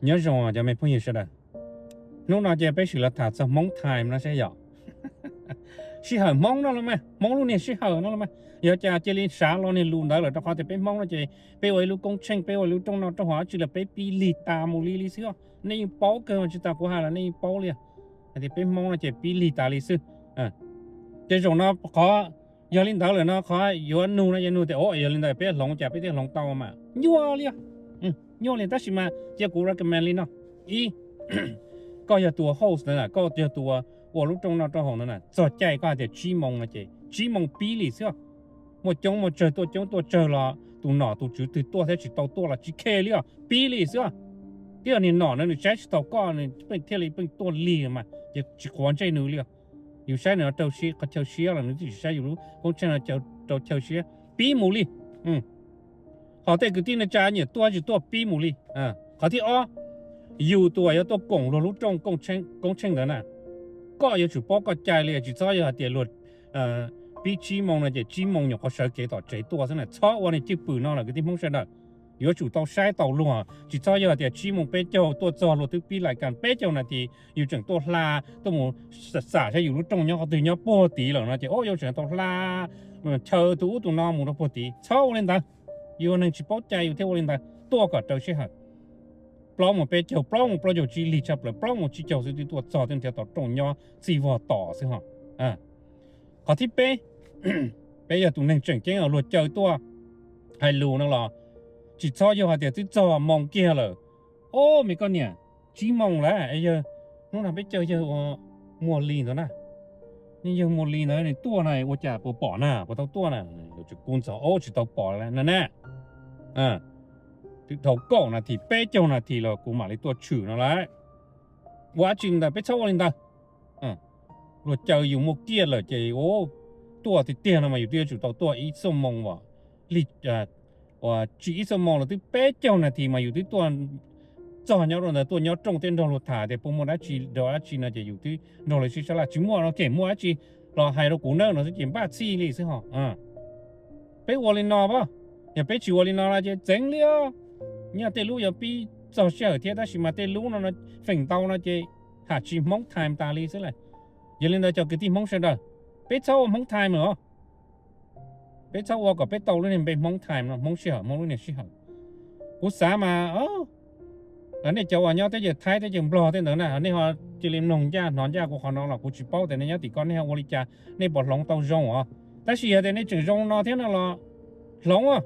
Nyob zoo cov me phooj ywg sawv daws, hnub no ces peb sim los tham txog Hmoob Time no saib yog sij hawm Hmoob no los mas, Hmoob lub niag sij hawm no los mas, yog cas cia li xav los niag lus ntawd lawm, rau qhov tias peb Hmoob no ces peb ua ib lub koob tsheej, peb ua ib lub rooj noj rooj haus dab tsi los peb pib lig tas mus li li xwb. Nej yeej paub kawg mas, tsis tas kuv hais los nej yeej paub li. Hais tias peb Hmoob no ces pib lig tas li xwb. Ces zaum no qhov, yog li ntawd lawm no qhov yuav nug no yuav nug tias, o, yog li ntawd peb hloov cas peb thiaj hloov tau mas nyuaj li. Nyuaj li, tab sis mas cia kuv recommend li no. Ib, koj yog tus ua host ntawd na, koj yog tus ua lub rooj noj rooj haus ntawd na, txog caij koj hais tias tsib moo no ces tsib moo pib li xwb. Muaj coob muaj tsawg tuaj coob tuaj tsawg los, tus nom tus tswv twg tuaj thiab tsis tau tuaj los tsis khe li os, pib li xwb. Twb yog niag nom na nws saib tsis taus koj nws pheej thiaj li pheej tuaj lig mas ces tsis quav ntsej nws li os. Yus saib nws rau qhov chaw siab los nws twb tsis saib yus lub koob tsheej no rau chaw siab, pib mus li. Ho tej kwv tij neej tsa nyiam tuaj tsis tuaj pib mus li. Qhov thib ob, yus tus uas yuav tuaj koom luag lub rooj koob tsheej ntawd na, koj yuav tsum paub koj cai li, tsis txhob yog hais tias luag pib tsib moo no ces tsib moo nyuam qhuav sawv kev tom tsev tuaj xwb na. Txhob ua niag cwj pwm no lawm kwv tij Hmoob sawv daws. Yuav tsum tau saib taus luag, tsis txhob yog hais tias tsib moo peb caug tuaj txog luag twb pib lais kas peb caug nas this yus tseem tuaj hla, tuaj mus xam saib yus lub rooj nyob qhov twg nyob puag tid lawm no ces o yuav tseem tau hla chaw tus ub tus no mus rau puag tid. Txhob ua li ntawd, yus neeg tsis paub cai yus thiaj ua li ntawd. Tuaj kom raws sij hawm, plaub mus peb caug, plaub mus plaub caug tsib, lig tshaj plaws plaub mus tsib caug xwb twb tuaj txog twb nrhiav tau rooj nyob txij vog tom xwb ho. Qhov thib peb, peb yog tus neeg tseem ceeb luag caw tuaj hais lus no los tsis txhob yog hais tias twb txog moo kiag lawm, o, me koj niam, tsib moo lawm es yawg, hnub no peb caw yawg ua Muas Lis ntawd na, nej yawg Muas Lis ntawd nws tuaj na ua cas puas pom na, puas tau tuaj na? Yuav tsum kub ntxov, o, tsis tau pom na na. Twb dhau kaum nas this peb caug nas this los kuv mam li tuaj tshwm no lawm. Ua dab tsi li ntawd, peb txhob ua li ntawd. Luag caw yus muaj kiag lawm ces tuaj tiag tiag no mas yus twb yuav tsum tau tuaj ib xuab moos, lig, tsis ib xuab moos los twb peb caug nas this mas yus twb tuaj txog nyob rau ntawd, tuaj nyob rooj thiab nrog luag tham tias puas muaj dab tsi rau dab tsi no ces yus twb nrog luag sib sab laj. Tsis muaj no, kem muaj dab tsi los hais rau kuv nawb no xwb ces npaj txhij li xwb ho. Peb ua li no pab, yog peb tsis ua li no no ces txeev li os. Nyob tej lub yuav pib txog sij hawm thiab, tab sis mas tej lub no feem ntau no ces ham tsis Hmoob Time tas li xwb lawm. Yog li ntawd cov kwv tij Hmoob sawv daws, peb txhob ua Hmoob Time os. Peb txhob ua kom peb tau lub niag npe Hmoob Time no, Hmoob sij hawm, Hmoob lub niag sij hawm. Kuv xav mas nej cov uas nyob teb chaws Thaib teb chaws Nplog tej ntawd na, nej ho cia li mloog ncaj hnov ncaj kuv qhov no los kuv tsis paub tias nej nyob tim ko nej ho ua li cas, nej puas hloov tau zoo os. Tab sis yog tias nej tseem zoo no thiab no los hloov,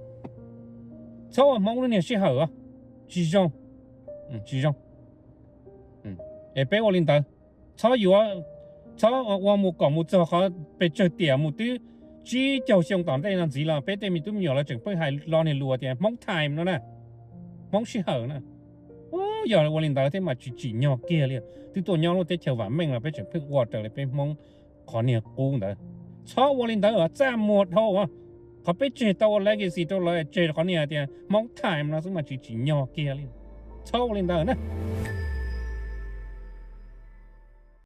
txhob ua Hmoob lub niag sij hawm, tsis zoo, tsis zoo. Es peb ua li ntawd, txhob yuav, txhob ua mus kom mus txog qhov pes tsawg tiam mus twb tsib caug xyoo tom ntej no ntxiv los peb tej me tub me nyuam lawv tseem pheej hais lo niag lus tias Hmoob Time no na, Hmoob sij hawm na. Yog ua li ntawd thiab mas tsis tsim nyog kiag li. Twb tuaj nyob lub teb chaws vam meej los peb tseem pheej ua raws li peb Hmoob qhov niag qub ntawd. Txhob ua li ntawd, txaj muag dhau. Qhov peb tseg tau ua legacy rau lawv tseg qhov niag tias Hmoob Time no xwb mas tsis tsim nyog kiag li. Txhob ua li ntawd na.